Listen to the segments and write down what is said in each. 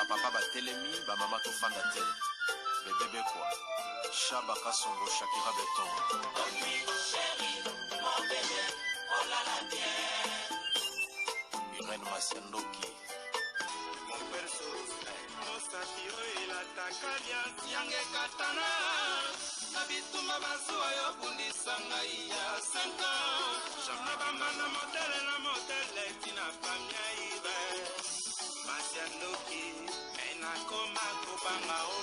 Ba papa batelemi, ba mama tofanda te. Bebe Bekwa, Shaba Kasongo, Shakira Beton. Irène Masiandoki. Mosapi oyo elataka liasi yanga ekatana na bitumba bazuwa yo bundisa ngai ya 5 ans na bambanda motele na motele tina famia ibe masi ya ndoki me nakoma kobanga o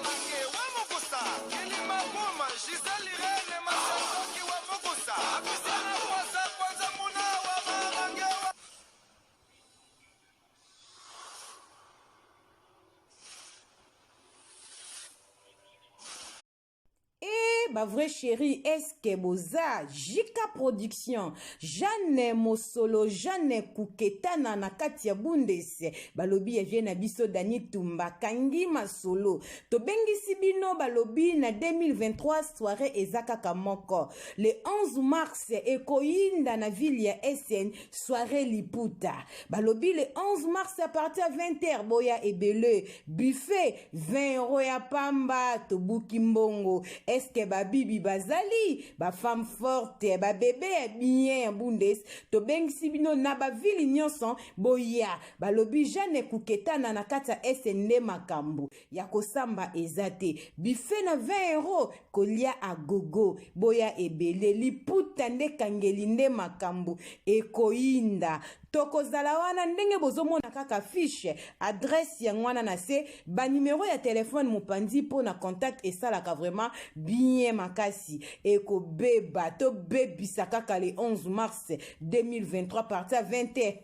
Mange wa mokosa kilima boma Gisèle Irene Masandoki wa mokosa Apisana kwasa kwanza muna wa marange wa Eh, ba vrai chérie, est-ce que boza JK Production, Jeanne Mosolo, Jeanne Kuketana na kati ya Bundes, balobi ya vie na biso Dani Tumba, kangi masolo. Tobengisi bino balobi na 2023 soirée eza kaka moko. Le 11 mars ekoyinda na ville ya Essen, soirée liputa. Balobi le 11 mars à partir ya 20h boya ebele, buffet 20 euro ya pamba tobuki mbongo eske babibi bazali bafemme forte babebe ya bien ya bundes tobengisi bino na bavili nyonso boya balobi jeanne kuketana na kati ya ese nde makambo ya kosamba eza te bife na 20 euro kolia agogo boya ebele liputa nde kangeli nde makambo ekoyinda Tokozala wana ndenge bozomona kaka fiche, adresse yango wana na se, ba numero ya telephone mopanzi mpo na contact esalaka vraiment bien makasi. Ekobeba, tobebisa kaka le 11 mars 2023 partir ya 20h.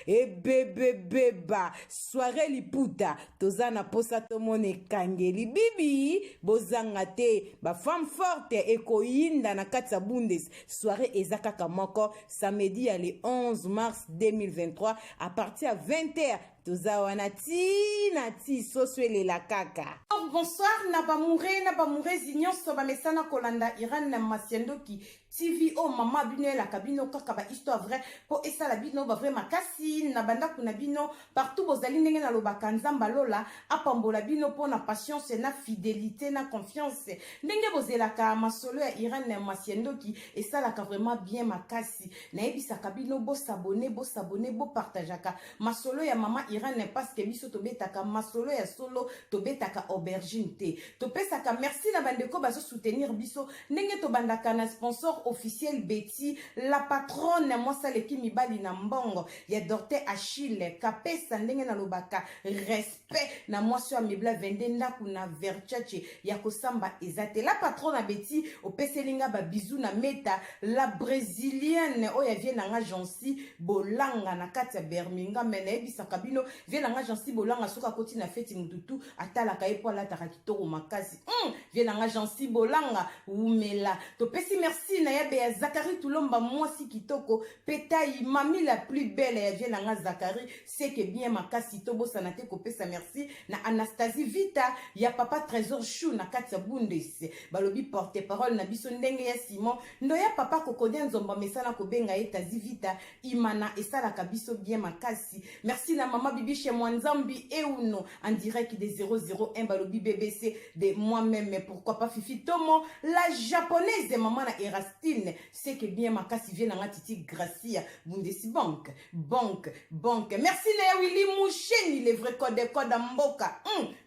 Ebebebeba, soirée liputa, toza na posa tomona ekangeli bibi, bozanga te, ba femme forte ekoyinda na kati ya Bundes, soirée eza kaka moko samedi ya le 11 mars 2023 à partir ya 20h toza wana ti na ti soso elela kaka. Bonsoir na bamoure na bamourezi nyonso bamesana kolanda Iran na Masiandoki TV oyo mama bino elaka bino kaka ba histoire vrai po esala bino ba vrai makasi na bandako na bino partout bozali ndenge nalobaka Nzambe alola apambola bino po na patience na fidelite na confiance ndenge bozelaka masolo ya Irene Masiendoki esalaka vraiment bien makasi nayebisaka bino bosabone bosabone bopartageaka masolo ya mama Irene parce que biso tobetaka masolo ya solo tobetaka aubergine te topesaka merci na bandeko bazo soutenir biso ndenge tobandaka na sponsor officiel Betty la patronne mwasi aleki mibali na mbongo ya Dorte Achille kapesa ndenge nalobaka respect na mwasi oyo amebla 22 ndako na Verchache ya kosamba eza te la patronne Betty opeseli nga ba bisous na meta la brésilienne oyo ya vie na nga Jancy Bolanga na kati ya Birmingham mais nayebisaka bino vie na nga Jancy Bolanga soki akoti na feti mututu atalaka ye po alataka kitoko makasi vie na nga Jancy Bolanga wumela topesi merci na yabe ya Zachary Tulomba mwasi kitoko petai mami la plus belle ya vie na nga Zachary seke bien makasi tobosana te kopesa merci na Anastasie Vita ya papa Trésor Chou na kati ya Bundes balobi porte parole na biso ndenge ya Simon Ndoya papa Kokodia Nzombo mesana kobenga ye Tazi Vita Imana esalaka biso bien makasi merci na mama Bibiche Mwanzambi Euno en direct de 001 balobi BBC de moi-même mais pourquoi pas Fifi Tomo la japonaise maman na Erastine c'est que bien makasi vie nanga Titi Gracia Bundesi Bank Bank Bank merci na ya Willy Musheni le vrai code code mboka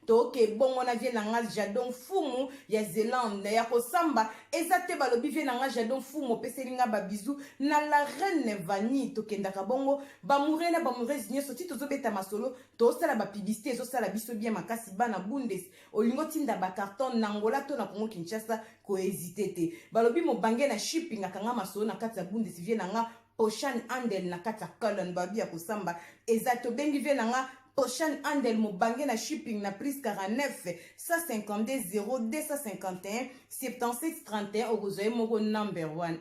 toke bongo na vie nanga Jadon Fumu ya Zelande ya kosamba eza te balobi vie nanga Jadon Fumu opeseli nga ba bisous na la reine Vanille tokendaka bongo bamoure na bamourese nyonso ti tozobeta masolo tosala ba publicité ezosala biso bien makasi bana Bundes olingi otinda ba carton na Angola to na Congo Kinshasa kohésite te balobi mobange na shipping akanga masolo na kati ya Bundes vie na nga Poshan Andel na kati ya Cologne balobi ya kosamba eza tobengi vie na nga Poshan Andel mobange na shipping na plus 49 152 0 251 77 31 okozwa ye moko number 1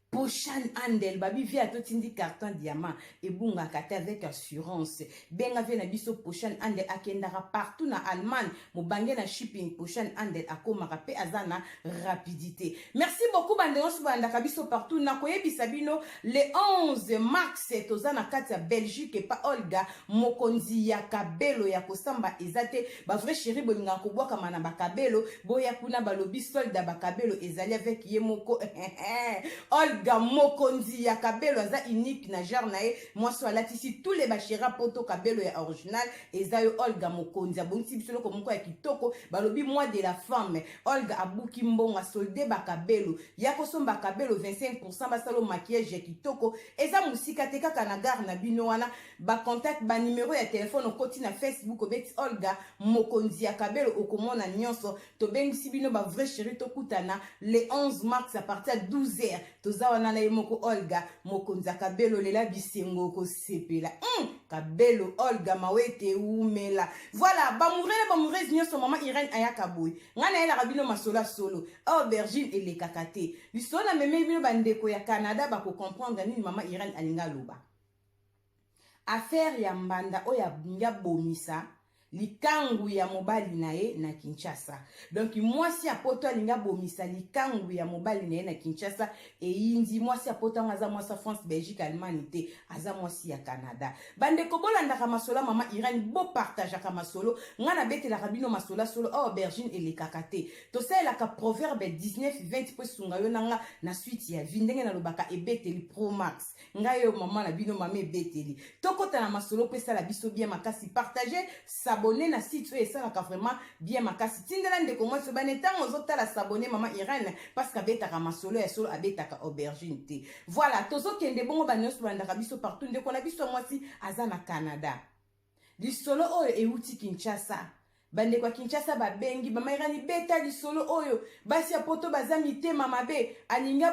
Poshan Andel babi vie atotindi carton diamant ebungaka te avec assurance benga vie na biso Poshan Andel akendaka partout na Allemagne mobange na shipping Poshan Andel akomaka pe aza na rapidité merci beaucoup ba. bandeko nyonso balandaka biso partout. Nakoyebisa bino le 11 mars toza na kati ya Belgique epa Olga mokonzi ya kabelo ya kosamba eza te. Ba vrai chéri bolingaka kobwakama na bakabelo, boya kuna, balobi solde ya bakabelo ezali avec ye moko Olga mokonzi ya kabelo, aza unique na genre na ye. Mwasi alatisi tous les bachéri poto kabelo ya original eza yo. Olga mokonzi abongisi biso eloko moko ya kitoko. Balobi mois de la femme, Olga abuki mbongo, asolde bakabelo ya kosomba kabelo 25%, basala maquillage ya kitoko. Eza mosika te, kaka na gare na bino wana. Bacontact, banimero ya telefone, okoti na Facebook, obeti Olga mokonzi ya kabelo, okomona nyonso. Tobengisi bino bavrai chéri, tokutana le 11 mars à partir ya 12 heures. Toza wana na ye moko Olga mokonzi ya kabelo. Lela bisengo, kosepela kabelo Olga Mawete umela. Voilà, bamoureux na bamoureuse nyonso, mama Irene ayaka boye, ngai nayelaka bino masolo ya solo, aubergine elekaka te. Lisolo namemeli bino, bandeko ya Canada bakocomprendre nini mama Irene alingi aloba. Affaire ya mbanda oyo alingi abomisa likangu ya mobali na ye na Kinshasa. Donc mwasi ya poto alingi abomisa likangu ya mobali na ye na Kinshasa. Eyindi. Mwasi ya poto yango aza mwasi ya France, Belgique, Allemagne te, aza mwasi ya Canada. Bandeko, bolandaka masolo ya mama Irene, bopartageaka masolo. Ngai nabetelaka bino masolo ya solo, awa aubergine elekaka te. Tosalelaka Proverbe 19 20 mpo esunga yo na nga na suite ya vie. Ndenge nalobaka, ebeteli pro max, ngai oyo mama na bino, mama ebeteli. Tokɔta na masolo mpo esala biso bien makasi. Partage, s'abonner na site oyo, esalaka vraiment bien makasi. Tindela ndeko mwasi obane ntango ozotala, s'abonner mama Irene, parce que abetaka masolo ya solo, abetaka aubergine te. Voilà, tozokende bongo. Banyonso balandaka biso partout, ndeko na biso mwasi aza na Canada. Lisolo oyo euti Kinshasa. Bandeko ya Kinshasa babengi mama Irani: "Beta lisolo oyo, basi ya poto baza mitema mabe." Alingi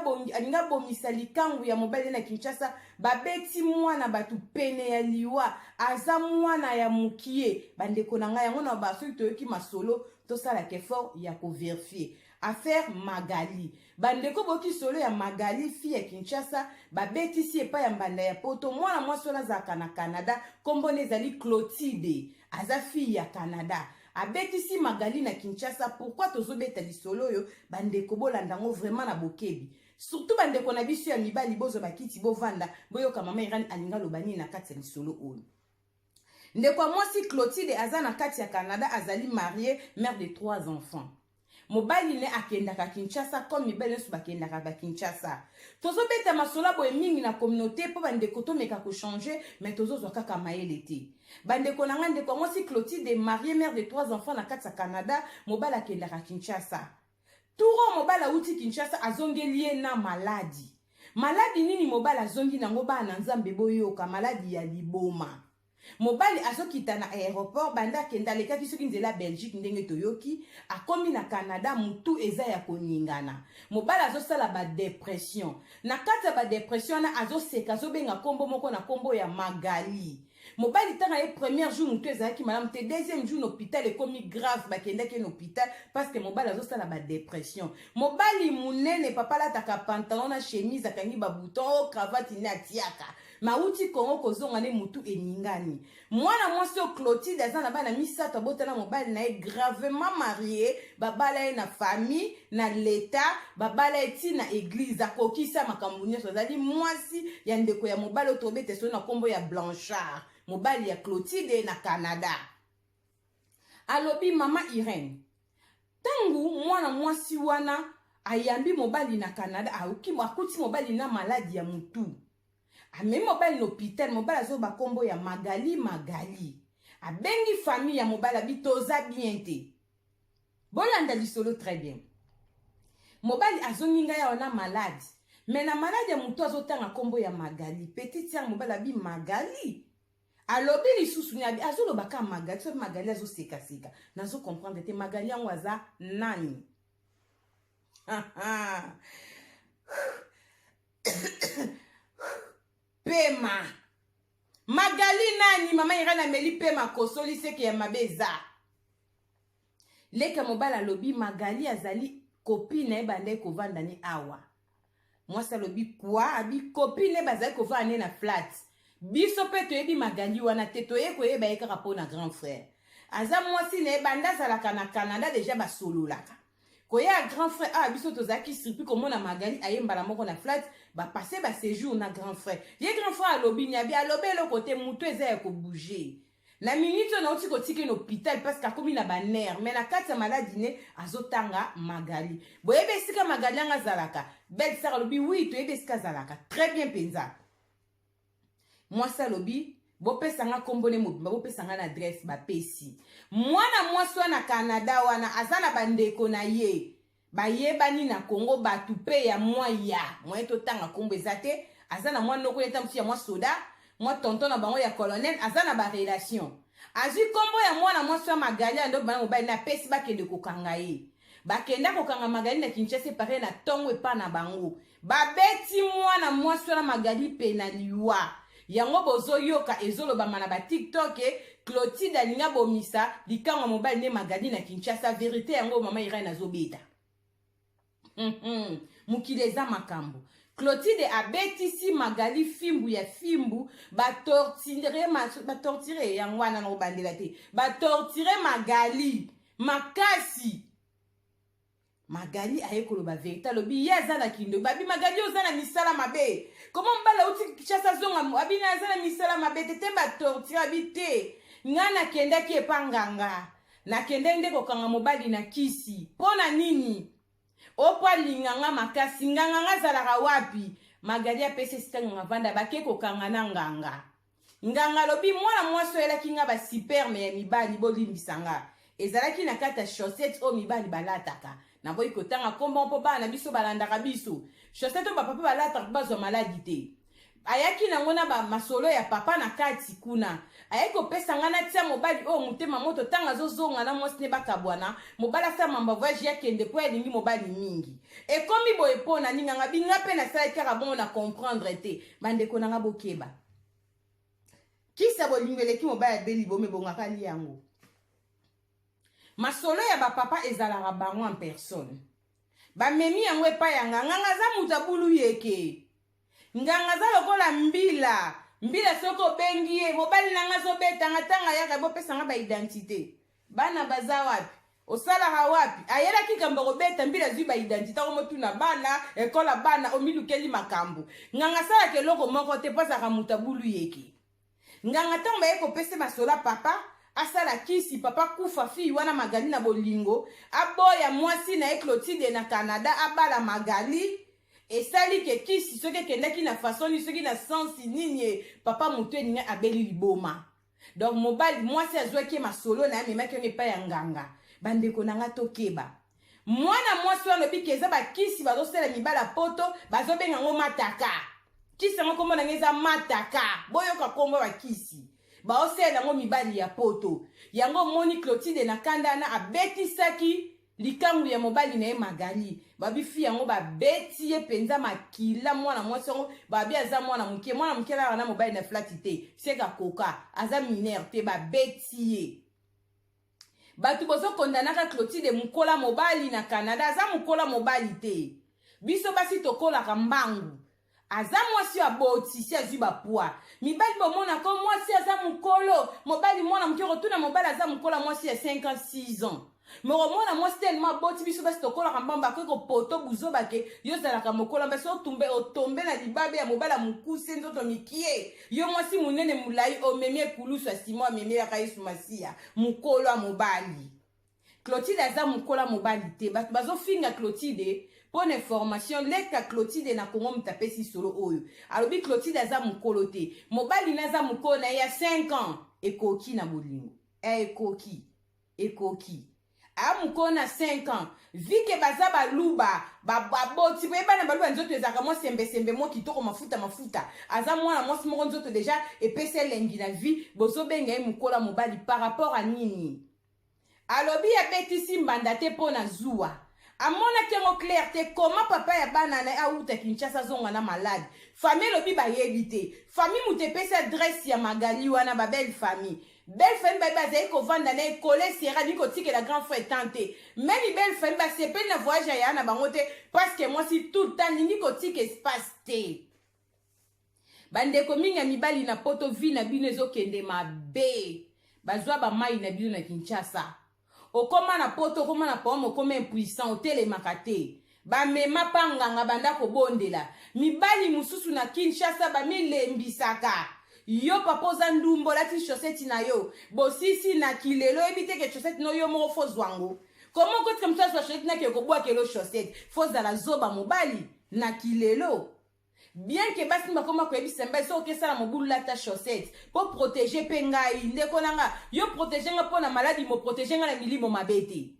abomisa likangu ya mobali na Kinshasa. Babeti mwana bato pene ya liwa, aza mwana ya mokie. Bandeko na ngai, yango na basoki toyoki masolo, tosalaka effort ya kovérifier. Affaire Magali, bandeko, boyoki solo ya Magali, fille ya Kinshasa, babetisi epai ya mbanda ya poto. Mwana mwasi wana azalaka na Canada, nkombo ezali Clotide, aza fille ya Canada. Abetisi Magali na Kinshasa. Pourquoi tozobeta lisolo oyo? Bandeko, bolanda yango vraiment na bokebi, surtout bandeko na biso ya mibali, bozwa bakiti, bovanda, boyoka mama Irane alinga aloba nini na kati ya lisolo oyo. Ndeko ya mwasi Clotide aza na kati ya Canada, azali mariée, mère de trois enfants. Mobali ne akendaka Kinshasa comme mibali nyonso bakendaka bakinshasa. Tozobeta masolo boye mingi na communauté mpo bandeko tomeka kochanger, mais tozozwa kaka mayele te. Bandeko na ngai, ndeko ya mwasi Clotide, mariée, mère de trois enfants na kati ya Canada, mobali akendaka Kinshasa. Turo mobali awuti Kinshasa, azongeli ye na maladi. Maladi nini mobali azongi nango? Bana na Nzambe, boyoka, maladi ya liboma. Mobali azokita na aéroport, banda akende, alekaki soki nzela ya Belgique, ndenge toyoki, akomi na Canada, mutu eza ya koningana. Mobali azosala badépression. Na kati ya badépression wana, azoseka, azobenga nkombo moko na nkombo ya Magali. Mobali, ntango ye premier jour, motu ezalaki malamu te. Deuxième jour na hôpital, ekomi grave, bakendaki na hôpital parce que mobali azosala badépression. Mobali monene, papa, alataka pantalon na chemise, akangi babouton o cravate ne atiaka. Mauti Kongo kozonga nde motu eningani. Mwana mwasi oyo Clotide aza na bana misato, abotana mobali na ye, gravement marié, babala ye na famille, na leta, babala ye ti na église, akokisa makambo nyonso. Azali mwasi ya ndeko ya mobali oyo tobete solo na nkombo ya Blanchard, mobali ya Clotide na Canada. Alobi: "Mama Irene, ntango mwana mwasi wana ayambi mobali na Canada, akuti mobali na maladi ya mutu. Amemi mobali na hôpital, mobali azoba nkombo ya Magali. Magali." Abengi famille ya mobali, abi: "Toza bien te." Bolanda lisolo très bien. Mobali azongi ngai awa na maladi, mais na maladi ya motu azotanga nkombo ya Magali, petite sœur. Mobali abi: "Magali." Alobi lisusu ni abi azoloba ka Magali, soki Magali azosekaseka, nazocomprendre te. Magali yango aza nani? Pema Magali nani? Mama Irene ameli pema, kosoli seke ya mabe eza. Leka mobali alobi Magali azali copine na ye, bandaki kovanda ne awa. Mwasi alobi: "Kwa?" Abi copine bazali kovanda ne na flat. Biso mpe toyebi Magali wana te, toye koyeba ye kaka mpo na grand frère. Aza mwasi na ye, banda azalaka na Canada déjà basololaka. Koya ya grand frère awa, biso tozalaki surpris komona Magali aye mbala moko na flat. Bapasse baséjour na grand frère. Ye grand frère alobi nyabi, alobi eloko te, motu eza ya kobouger. Na minute oyo nauti kotika na hôpital parce que akomi na banerfs, mais na kati ya maladi ne azotanga Magali. Boyebi esika Magali yango azalaka? Belle sœur alobi: "Oui, toyebi esika azalaka très bien mpenza." Mwasi alobi: "Bopesanga nkombo ne mobimba, bopesanga na adresse." Bapesi mwana mwasi wana. Canada wana aza na bandeko na ye bayebani na Kongo, bato mpe ya mwa ya moye totanga nkombo eza te. Aza na mwa noko yeta mosusu ya mwa soda, mwa tonton na bango ya colonel, aza na barelation. Azwi nkombo ya mwana mwasi wa Magali ando bana mobali na apesi, bakende kokanga ye. Bakenda kokanga Magali na Kinshasa, epare na ntongo epa na bango. Babeti mwana mwasi wana Magali mpe na liwa. Yango bozoyoka ezolobama na baTikTok: Clotilde alingi abomisa likango ya mobali nde Magali na Kinshasa. Vérité yango mama Irene azobeta. Mokili eza makambo. Clotilde abetisi Magali fimbu ya fimbu, batortire, batortire yango wana na kobandela te, batortire Magali makasi. Magali aye koloba vérité, alobi ye aza na kindo. Babi: "Magali, oza na misala mabe, komo mobali auti Kinshasa azonga?" Abi: "Na aza na misala mabe te te, batortire." Abi: "Te, ngai nakendaki epa nganga, nakendaki nde kokanga mobali na kisi. Mpo na nini opo alinga nga makasi? Nganga nga azalaka wapi?" Magali apesi esika nganga vanda. Bake kokanga na nganga. Nganga alobi: "Mwana mwasi oyelaki nga basperme ya mibali, bolimbisa nga, ezalaki na kati ya chaussette oyo mibali balataka. Naboyi kotanga nkombo mpo bana na biso balandaka biso. Chaussette oyo bapapa balataka mpo bazwa maladi te. Ayaki nango na bamasolo ya papa na kati kuna. Ayaki kopesa nga natia mobali oyo motema moto. Ntango azozonga na mwasi ne bakabwana, mobali asala mamba voyage, akende mpo alingi mobali mingi. Ekomi boye mpo na ninganga binga mpe nasalaki kaka bongo, na comprendre te." Bandeko na nga, bokeba. Kisa bolingo eleki, mobali abeli bomi, ebongaka li yango. Masolo ya bapapa ezalaka bango en personne. Bamemi yango epai ya nganga. Nganga aza moto abulu yeke. Nganga aza lokola mbila. Mbila soki obengi ye: "Mobali na nga azobetanga," ntango ayaka: "Bopesanga baidentité, bana baza wapi, osalaka wapi?" Ayelaki kambo kobeta mbila, azwi baidentité, akomotuna bana ekola, bana omilukeli makambo. Nganga asalaka eloko moko te mpo azalaka moto abulu yeke. Nganga ntango baye kopesa masolo ya papa, asala kisi, papa kufa. Fille wana Magali na bolingo aboya mwasi na ye Clotilde na Canada, abala Magali. Esali ke kisi soki ekendaki na façon nini, soki na sensi nini, papa moto eningi abeli liboma. Donc mobali, mwasi azwaki ye masolo na ye, amemaki yango epai ya nganga. Bandeko na nga, tokeba. Mwana mwasi wana alobi ke eza bakisi bazosala mibala poto, bazobenga yango mataka. Kisi yango nkombo nango eza mataka. Boyoka nkombo bakisi baosalela yango mibali ya poto. Yango omoni Clotilde na kanda wana abetisaki likangu ya mobali na ye Magali. Babi fi yango babeti ye mpenza makila. Mwana mwasi yango babi aza mwana moke, mwana moke alaka na mobali na flati te, seka koka aza mineur te. Babeti ye. Bato bozokondanaka Clotilde mokola mobali na Canada, aza mokola mobali te. Biso basi tokolaka mbangu. Aza mwasi oyo abotisi, azwi bapoi. Mibali bomonaka mwasi aza mokolo, mobali mwana moke, kotuna mobali aza mokolo, mwasi ya 56 ans me komona mwasi tellement aboti. Biso basi tokolaka mbamba. Akoki kopoto buzoba ke yo ozalaka mokolo, mbasi otumbe otombe na libabe ya mobali ya mokuse, nzoto mikie. Yo mwasi monene molai, omemi ekulusu ya Simo, amemelaka Yesu Masiya, mokolo ya mobali. Clotilde aza mokolo ya mobali te. Bato bazofinga Clotilde mpo na information. Leka Clotilde na Kongo, moto apesi solo oyo alobi Clotilde aza mokolo te. Mobali na aza mokolo na ye ya 5 ans, ekoki na bolingo. Ekoki, ekoki. Aya mokolo na 5 ans vike baza baluba, baboti boyebana. Baluba nzoto ezalaka mwa sembesembe, mwa kitoko, mafuta mafuta. Aza mwana mwasi moko nzoto déjà epesi elengi na vie. Bozobenga ye mokolo ya mobali par rapport a nini? Alobi abetisi mbanda te mpo na zuwa. Amonaki yango clair te koma papa ya bana na ye awuta Kinshasa azonga na malade. Famille elobi bayebi te. Famille moto epesi adresse ya Magali wana, babelle famille. Belle famille bayebi azali kovanda na ekole sera, alingi kotikela grand frère tan te. Même belle famille basepeli na voyage ya ya na bango te, parce que mwasi tout le temps alingi kotika espace te. Bandeko mingi ya mibali na poto, vie na bino ezokende mabe. Bazwa bamai na bino na Kinshasa. Okoma na poto, okoma na pome, okoma impuissant, otelemaka te. Bamema pa nganga, banda kobondela. Mibali mosusu na Kinshasa bamilembisaka. Yo papa oza ndumba, olati chaussette na yo, bosisi na kilelo, oyebi te ke chaussette no yo moko fo zwango. Koma okotika mosusu azwa chaussette nake kobwakelo chaussette, fo zala zoba mobali na kilelo. Bien que basi bakoma koyebisa mibali soki okesala mobulu lata chaussette po protéger pe ngai. Ndeko na nga, yo protéger nga mpo na maladi, mo protéger nga na milimo mabe te.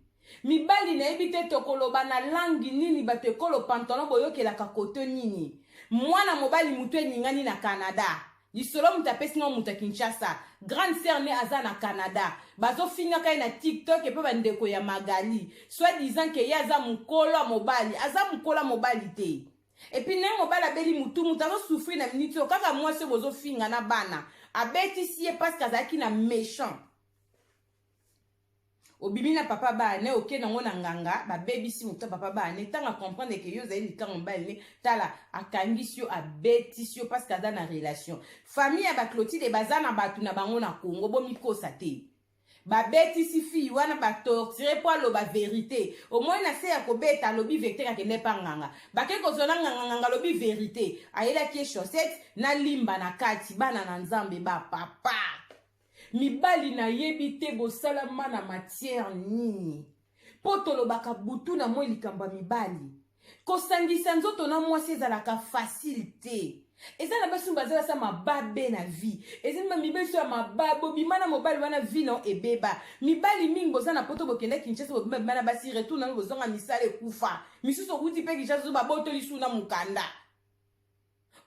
Mibali nayebi te tokoloba na langi nini, bato ekolo pantalon boyokelaka koto nini. Mwana mobali motu eningani na Canada, lisolo moto apesi nga, moto ya Kinshasa, grande sœur ne aza na Canada, bazofingaka ye na TikTok epe bandeko ya Magali, soit disant ke ye aza mokolo ya mobali. Aza mokolo ya mobali te. Et puis ndenge mobali abeli mutu, mutu azosouffrir na miniti oyo, kaka mwasi oyo bozofinga na bana abetisi ye parce que azalaki na méchant. Obimi na papa bana, okende yango na nganga, babebisi motu ya papa bana. Ntango acomprendre ke yo ozali likango mobali ne, tala, akangisi yo, abetisi yo parce que aza na relation. Famille ya baClotide baza na bato na bango na Congo, bomikosa te. Babetisi fille wana, batorture mpo aloba vérité. Omoi na se ya kobeta, alobi vérité. Akende mpa nganga, bake kozwa na nganga, nganga alobi vérité, ayelaki ye chaussette na limba na kati. Bana na Nzambe, bapapa mibali, nayebi te bosalama na matière nini, mpo tolobaka butu na moi likambo ya mibali. Kosangisa nzoto na mwasi ezalaka facile te. Eza na basi baza basa mababe na vie, eza mibali so ya mababe. Obima na mobali wana, vie na ebeba. Mibali mingi boza na poto, bokende Kinshasa, bobima bima na basi, retour nano bozonga, misala ekufa. Misusu okuti mpe Kinshasa, so babotoli su na mokanda,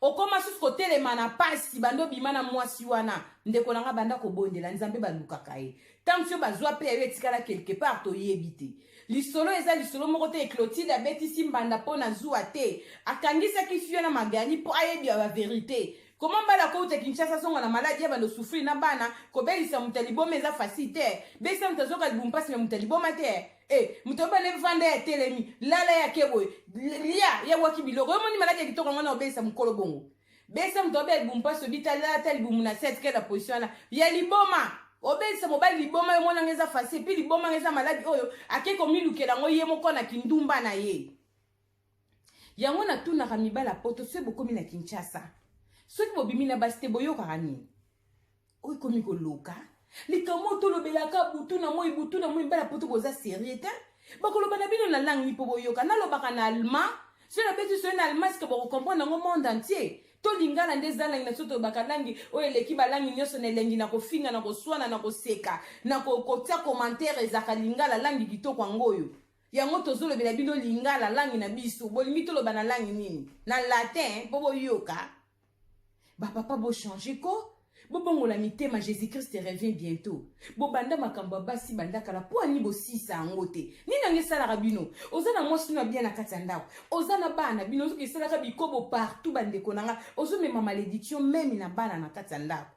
okóma susu kotelema na pasi. Banda obima na mwasi wana, ndeko na nga, banda kobondela Nzambe, balukaka ye. Ntango soki bazwa mpe yayo etikala quelque part, toyebi te. Lisolo eza lisolo moko te. Clotide abetisi mbanda mpo na zuwa te, akangisaki fille na Magali mpo ayebi ya bavérité. Koma mbala kouta Kinshasa, azonga na maladi ya bando, souffrir na bana. Kobelisa moto ya liboma eza facile te. Belisa moto azoka libumu mpasi, me moto ya liboma te. E moto oyo bana vanda ya telemi, lala ya ke boye, lia yabwaki biloko. Yo moni maladi ya kitoko yango na obelisa mokolo bongo. Besa moto obela libumu mpasi, obita lala ta libumu na se, atikali na position wana ya liboma. Obelisa mobali liboma, yo monanga eza facile. Puis liboma ngo eza maladi oyo ake komilukela yango ye moko na kindumba na ye. Yango natunaka mibali ya poto, soki bokomi na Kinshasa, soki bobimi na basi te, boyokaka nini? Oyo ekomi koloka likambo oyo tolobelaka butu na moi, butu na moi. Mibali ya poto, boza sérieux te. Bakoloba na bino na langue nini mpo boyoka? Nalobaka na allemand? Soki nabeti soki na allemand, sika bokocomprendre yango monde entier? Tolingana nde eza langi na biso. Tolobaka langi oyo eleki balangi nyonso na elengi, na kofinga, na koswana, na koseka, na kotia commentaire, ezalaka lingala. Langi kitoko yango oyo. Yango tozolobela bino lingala, langi na biso. Bolingi toloba na langi nini? Na latin mpo boyoka? Bapapa, bochange ko, bobongola mitema. Jésus Christ revient bientôt. Bobanda makambo ya basi banda kala, mpo ani bosisa yango te? Nini yango esalaka bino? Oza na mwasi no bien na kati ya ndako, oza na bana bino, ozoki esalaka bikobo partout. Bandeko na nga, ozomema malédiction même na bana na kati ya ndako.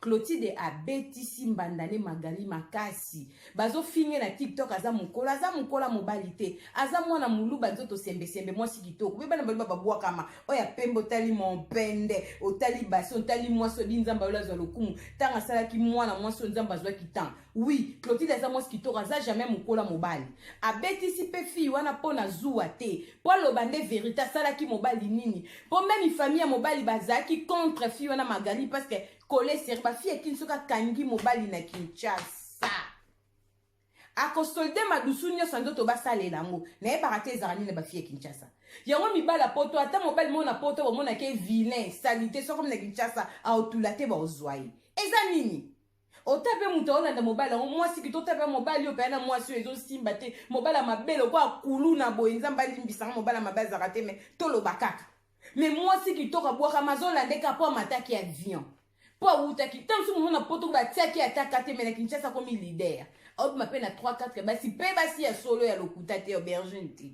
Clotide abetisi mbandane Magali makasi, bazofinge na TikTok. Aza mokolo, aza mokolo mobali te, aza mwana moluba, nzoto sembesembe, mwasi kitoko. Mpe bana baluba babwakama oyo ya pembe. Otali mompende, otali basi, otali mwasi, obi Nzambe oyo azwa lokumu. Ntango asalaki mwana mwasi oyo, Nzambe azwaki temps. Oui, Clotide aza mwasi kitoko, aza jamais mokolo mobali. Abetisi mpe fille wana mpo na zuwa te, mpo aloba nde vérité. Asalaki mobali nini? Mpo même famille ya mobali bazalaki contre fille wana Magali, parce que kolesere bafille akini. Soki akangi mobali na Kinshasa, akosolde madusu nyonso ya nzoto basalela yango. Nayebaka te ezalaka nini na bafille ya Kinshasa. Yango mibali ya poto, ata mobali moko na poto bomonaki vilain, saleté, soki na Kinshasa aotula te, baozwa ye. Eza nini? Ota mpe moto aolanda mobali yango, mwasi kito, ota mpe mobali oyo mpe na mwasi oyo ezosimba te. Mobali ya mabe lokola kulu na boye, Nzambe alimbisanga, mobali ya mabe azalaka te, me toloba kaka. Me mwasi kitoko abwakama, azolanda eka mpo amataki avion, mpo awutaki ntango mosusu momona poto, batiaki ataka te. Me na Kinshasa akomi leader, aobima mpe na 3 4 basi, mpe basi ya solo, ya lokuta te, aubergine te.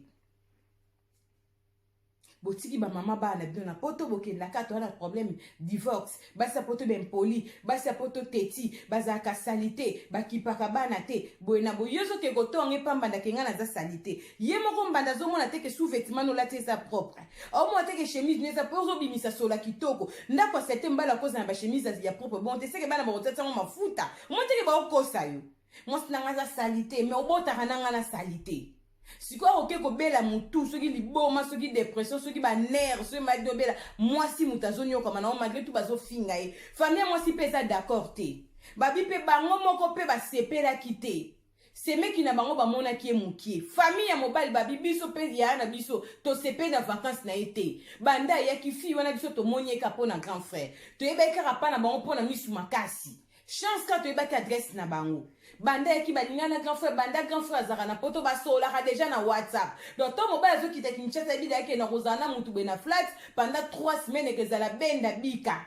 Botiki bamama bana na bino na poto, bokendaka toza na problème divorce. Basi ya poto bempoli, basi ya poto teti, bazalaka salite, bakipaka bana te, boye na boye. Yo ozoke kotonga epamba ndake ngai naza salite. Ye moko mbanda azomona te ke sous-vêtement nolati eza propre, omona te ke chemise no eza po ozobimisa sola kitoko. Ndako ya sete mbala kozala na bachemise ya propre bon te, seke bana bakotiatia yango mafuta. Omona te ke baokosa yo, mwasi na ngai aza salite, mais obotaka na ngai na salite. Sikoyo akoki kobela motu, soki liboma, soki depression, soki banerf, soki maladi obela mwasi, moto azonyokama nango. Malgré tout bazofinga ye, famille ya mwasi mpe eza d'accord te. Babi mpe bango moko mpe basepelaki te, semeki na bango bamonaki ye mokie. Famille ya mobali babi biso mpe yaya na biso tosepeli na vacance na ye te. Banda ayaki fille wana, biso tomoni ye kaka mpo na grand frère, toyebaki kaka mpa na bango mpo na misu makasi. Chance kaka toyebaki adresse na bango. Banda yaki balinga na grand frère, banda grand frère azalaka na poto, basololaka deja na WhatsApp. Donc to mobali azokita Kinshasa, yebi dayaki na kozala na mutu boye na flat pendant 3 semaines, ekezala benda bika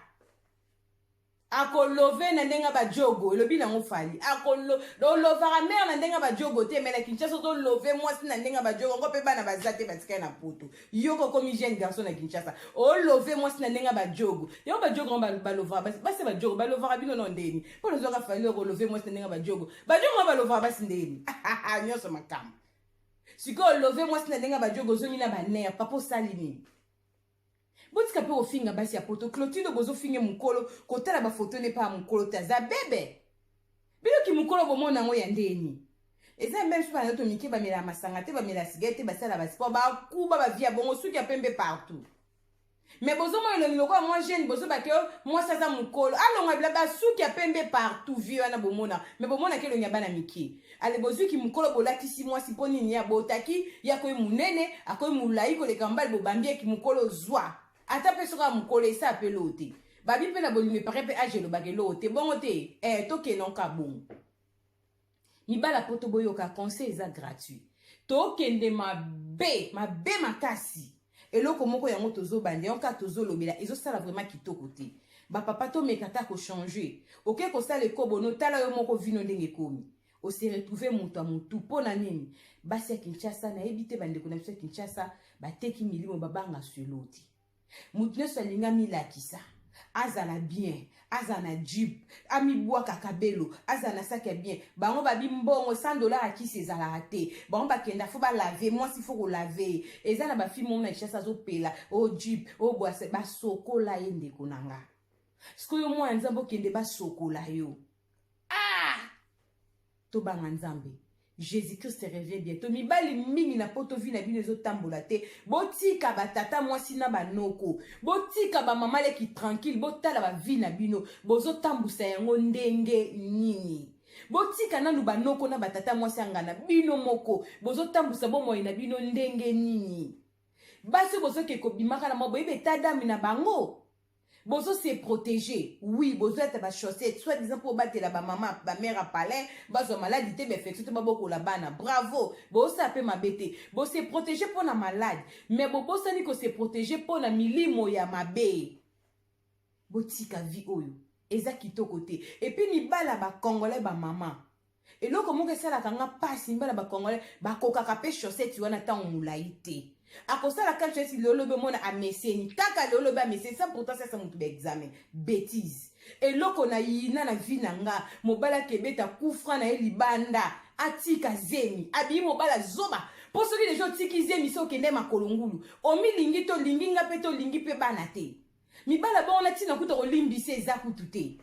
akolove na ndenge bajogo elobi nango Fally. Olovaka mare na ndenge bajogo te, me na Kinshasa ozolove mwasi na ndenge bajogo yango mpe bana baza te, batikali na poto. Yo okomi jeune garçon na Kinshasa, olove mwasi na ndenge bajogo yango. Bajogo yango balovaka basi, bajogo balovaka bino no ndeni? Mpo nazwaka Fally, okolove mwasi na ndenge bajogo. Bajogo yango balovaka basi ndeni? Nyonso makambo. Sikoyo olove mwasi na ndenge bajogo, ozongi na banerf. Papa, osali nini? Botika mpe kofinga basi ya poto. Clotilde, bozofinge mokolo, kotala bafoto ne mpa ya mokolo te, aza bebe. Binoki mokolo bomona yango ya ndeni? Eza mbe biso bana to mike, bamela masanga te, bamela sigare te, basala basport, bakuba bavia bongo, suki ya pembe partout. Me bozomona elongi lokola mwa jeune, bozobake mwasi aza mokolo, alonga bila basuki ya pembe partout. Vie wana bomona, me bomonaki elongi ya bana mike. Ale bozwiki mokolo, bolatisi mwasi mpo nini? Ye abotaki, ye akoyi monene, akoyi molai koleka mobali, bobambi eki mokolo zwa. Ata mpe soki ya mokolo esa mpe eloo te, babi mpe na bolingo epare mpe age elobaka eloo te, bongo te. Tokende nka bongo. Mibala poto, boyoka conseil, eza gratuit. Tokende mabe mabe makasi. Eloko moko yango tozobanda yango kaka, tozolobela, ezosala vraiment kitoko te. Bapapa, tomeka ata kochanger. Oke kosala ekobo, notala yo moko vino ndenge ekomi, ose retrouve moto ya motu. Mpo na nini basi ya Kinshasa, nayebi te, bandeko na biso ya Kinshasa bateki milimo, babanga selo te. Moto nyonso alingi amilakisa, azala bien, azala na jeep, amibwaka kabelo, azala na saki ya bien. Bango babi mbongo 100 $ ya kisi ezalaka te. Bango bakenda, faut balave mwasi, faut kolave. Eza na bafilme omo na Kinshasa, azopela o jeep o bwase, basokola ye. Ndeko na nga, sikoyo mwana Nzambe, okende basokola yo? Ah, tobanga Nzambe. Jésus Christ revient bientôt. Mibali mingi na poto, vie na bino ezotambola te. Botika batata mwasi na banoko, botika bamama leki tranquille, botala bavie na bino bozotambusa yango ndenge nini. Botika nanu banoko na batata mwasi ya ngana, bino moko bozotambusa bomoi na bino ndenge nini? Basi bozoke kobimaka na mwa, boyebi état d'âme na bango. Bozo se protéger, oui, bozoyata bachaussette soit disant mpo obatela bamama, bamare ya palin bazwa maladi te, bainfection te, babokola bana. Bravo, bozosala mpe mabe te. Bose protéger mpo na maladi, mais bobosani kose protéger mpo na milimo ya mabe. Botika vie oyo, eza kitoko te. Et puis mibala bacongolais, bamama, eloko moko esalaka nga mpasi, mibala bacongolais bakokaka mpe chaussette wana ntango molai te. Akosala ka chaussette lelo, lobi omona ameseni kaka, lelo lobi ameseni, sans pourtant sasa motu baexamen bétise. Eloko na yina na vie na nga, mobali akebeta kufra na ye libanda, atika zemi, abiyi. Mobali azoba, mpo soki deja otiki zemi, so okende makolo ngulu, omilingi te, olingi nga mpe te, olingi mpe bana te. Mibala bongo na ntina kuta kolimbisa eza kutu te.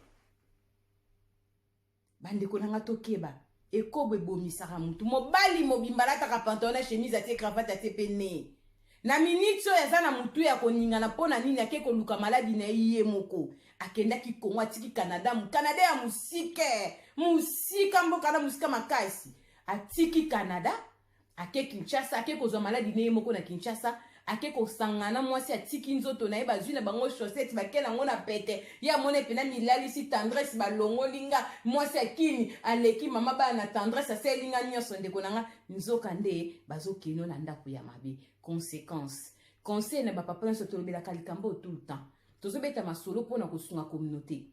Bandeko na nga, tokeba, ekobo ebomisaka motu. Mobali mobimba alataka pantalon na chemise, atie cravate, atie mpe ne na miniti oyo aza na motu ya koningana. Mpo na nini ake koluka maladi na ye? Ye moko akendaki Kongo, atiki Canada, Canada ya mosika, mosika, mboka na mosika makasi. Atiki Canada, ake Kinshasa, ake kozwa maladi na ye moko na Kinshasa, ake kosangana mwasi, atiki nzoto na ye, bazwi na bango chaussette, bake nango na pete. Ye amoni mpena milalisi tendresse, balongoli nga mwasi akimi, aleki mama bana na tendresse, asali nga nyonso. Ndeko na nga, nzoka nde bazokende na ndako ya mabe. Conséquence, conseil na bapapa nyonso, tolobelaka likambo oyo tout le temps, tozobeta masolo mpona kosunga communauté.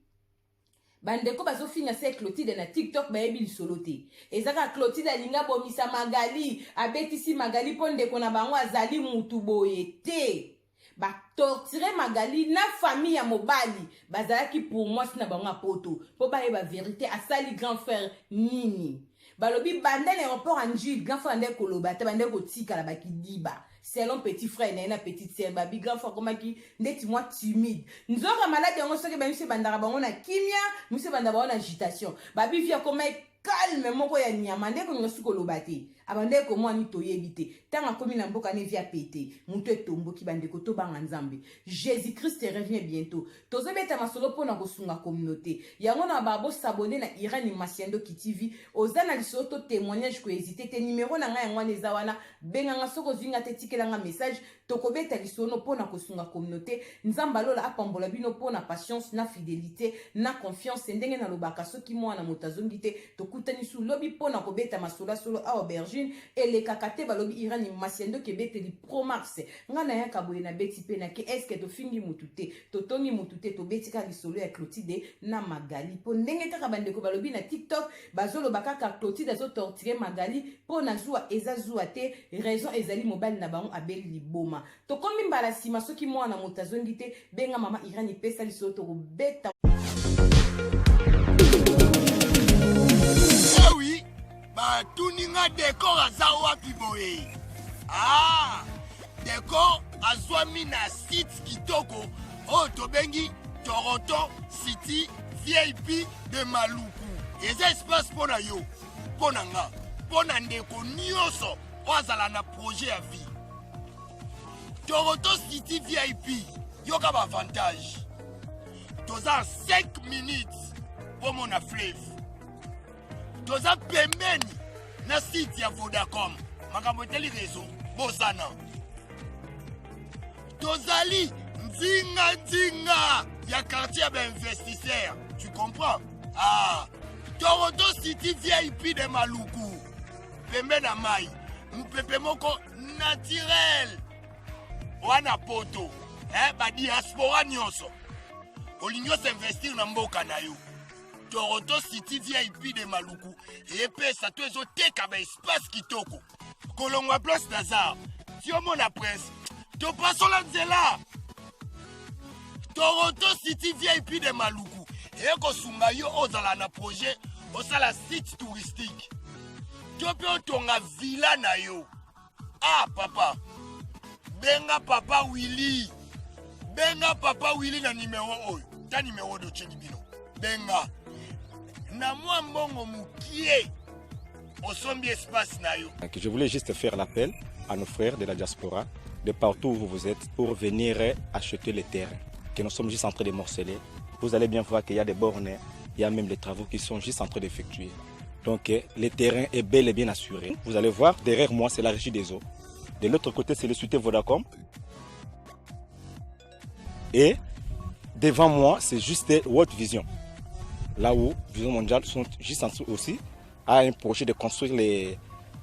Bandeko bazofinga se Clotilde na TikTok, bayebi lisolo te. Eza kaka Clotilde alingi abomisa Magali, abetisi Magali mpo ndeko na bango azali mutu boye te. Batorture Magali na famille ya mobali bazalaki pour mwasi na bango ya poto mpo bayeba verite asali grand frère nini. Balobi banda na aéroport ya Ndjili, grand frère andaki koloba te, bandaki kotikala bakidiba selon petit frère na ye na petite sœur. Babi grand frère akomaki ndeti mwa timide, nzoka maladi yango soki bamiso ebandaka bango na kimia, miso ebandaka bango na agitation. Babi vi akomaki calme moko ya nyama, nde kolinga soki koloba te, abandaki komwani toyebi te. Ntango akomi na mboka ne vi apete moto etomboki. Bandeko, tobanga Nzambe, Jésus Christ revient bientôt. Tozobeta masolo mpona kosunga communauté yango na ba bosabone na Irani Masiandoki TV. Oza na lisolo to témoignage, kohésite te, nimero na ngai yango wana eza wana, benganga. Soki ozwi nga te, tikelanga message, tokobeta lisolo mpona kosunga communauté. Nzambe alola apambola bino mpona patience na fidélité na confiance. Ndenge nalobaka, soki mwana moto azongi te, tokutani su lobi mpona kobeta masolo ya solo awa. Aubergine elekaka te. Balobi Irani Masiandoki ebeteli promax. Ngai nayaka boye, nabeti mpe nake. Eske tofingi mutu te, totongi mutu te, tobeti kaka lisolo ya Clotide na Magali, mpo ndenge kaka bandeko balobi na TikTok, bazoloba kaka Clotide azotortire Magali mpo na zuwa. Eza zuwa te, raison ezali mobali na bango abeli liboma. Tokomi mbala nsima, soki mwana moto azongi te, benga mama Irani, pesa lisolo, tokobeta. Ewi batuni nga Decor aza wapi boye? Ah, Decor azwami na site kitoko oyo tobengi Toronto City VIP de Maluku. Eza espace mpo na yo, mpo na nga, mpo na ndeko nyonso oyo azala na projet ya vie. Toronto City VIP, yoka baavantage: toza 5 minutes mpo mona fleuve, toza pembeni na site ya Vodacom, makambo etali réseau bosana, tozali nzinga nzinga ya quartier ya bainvestisseur, tu comprends? Ah, Toronto City VIP de Maluku, pembe na mai, mopepe moko naturel wana. Poto, eh, badiaspora nyonso olingi osinvestir na mboka na yo, Toronto City VIP de Maluku epesa to ezoteka baespace kitoko. Kolongwa Place Nazar ti omona Prince, topasola nzela. Toronto City VIP de Maluku ekosunga yo ozala na projet, osala site touristique to mpe otonga villa na yo. Ah papa, benga papa Willi, benga papa Willi na nimero oyo, ta nimero dotyeli bino. Benga na mwa mbongo mokie, osombi espace na yo. Je voulais juste faire l'appel à nos frères de la diaspora, de partout où vous êtes, pour venir acheter les terrains que nous sommes juste en train de morceler. Vous allez bien voir qu'il y a des bornes, il y a même les travaux qui sont juste en train d'effectuer. Donc le terrain est bel et bien assuré. Vous allez voir, derrière moi, c'est la régie des eaux. De l'autre côté, c'est le cité Vodacom. Et devant moi, c'est juste World Vision. Là où Vision Mondiale sont juste en dessous aussi, a un projet de construire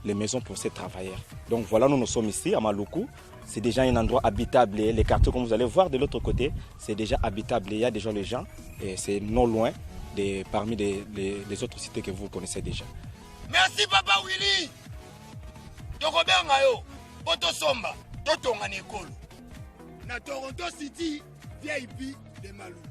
les maisons pour ces travailleurs. Donc voilà, nous nous sommes ici à Maluku. C'est déjà un endroit habitable. Les quartiers, comme vous allez voir de l'autre côté, c'est déjà habitable. Il y a déjà les gens et c'est non loin de, parmi les autres cités que vous connaissez déjà. Merci papa Willi, tokobenga yo mpo tosomba, totonga na ekolo na Toronto City VIP de Maluku.